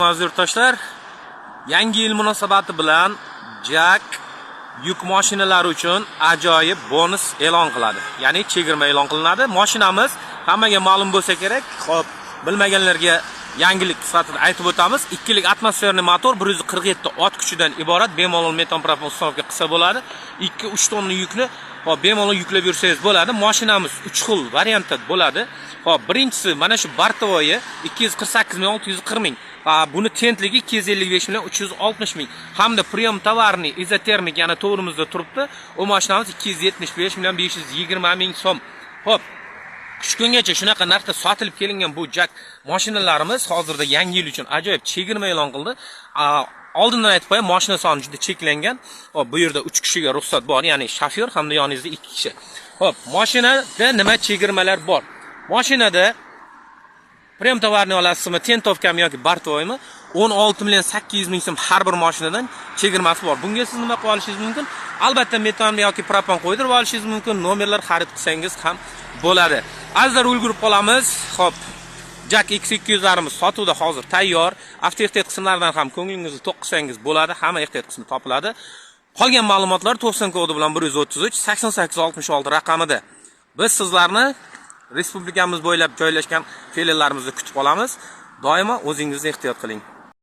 Aziz yurtdoshlar, yangi yil munosabati bilan JAC yuk mashinalari uchun ajoyib bonus e'lon qiladi. Ya'ni chegirma e'lon qilinadi. Mashinamiz hammaga ma'lum bo'lsa kerak. Xo'p, bilmaganlarga yangilik sifatida aytib o'tamiz. 2 lik атмосферный motor, 147 ot kuchidan iborat, bemalol metan, propan установка qilsa bo'ladi. 2-3 tonna yukni, xo'p, bemalol yuklab yursangiz bo'ladi. Mashinamiz 3 xil variantda bo'ladi. Xo'p, birinchisi mana shu бортовой 248 million 640 ming. Ha, buni tentligi 255 million 360 ming. Hamda прием товарный izotermik, yana to'g'rimizda turibdi. U mashinamiz 275 million 520 ming so'm. Xo'p, shu kungacha shunaqa narxda sotilib kelingan bu JAC mashinalarimiz hozirda yangi yil uchun ajoyib chegirma e'lon qildi. Oldindan aytib qo'yay, mashina soni juda cheklangan. Xo'p, bu yerda 3 kishiga ruxsat bor, ya'ni shofyor hamda yoningizda 2 kishi. Xo'p, mashinada nima chegirmalar bor? Mashinada прием товарный olasizmi, тентовка mi yoki бортовой mi, 16 million 800 ming so'm har bir mashinadan chegirmasi bor. Bunga siz nima qilib olishingiz mumkin? Albatta, metan yoki propan qo'ydirib olishingiz mumkin, nomerlar xarid qilsangiz ham bo'ladi. Azizlar, ulgurib qolamiz. Xo'p, JAC X200larimiz sotuvda hozir tayyor. Avto ehtiyot qismlaridan ham ko'nglingizni to'q qilsangiz bo'ladi, hamma ehtiyot qismi topiladi. Qolgan ma'lumotlar 90 kodi bilan 133 88 66 raqamida. Biz sizlarni respublikamiz bo'ylab joylashgan filiallarimizda kutib qolamiz. Doimo o'zingizni ehtiyot qiling.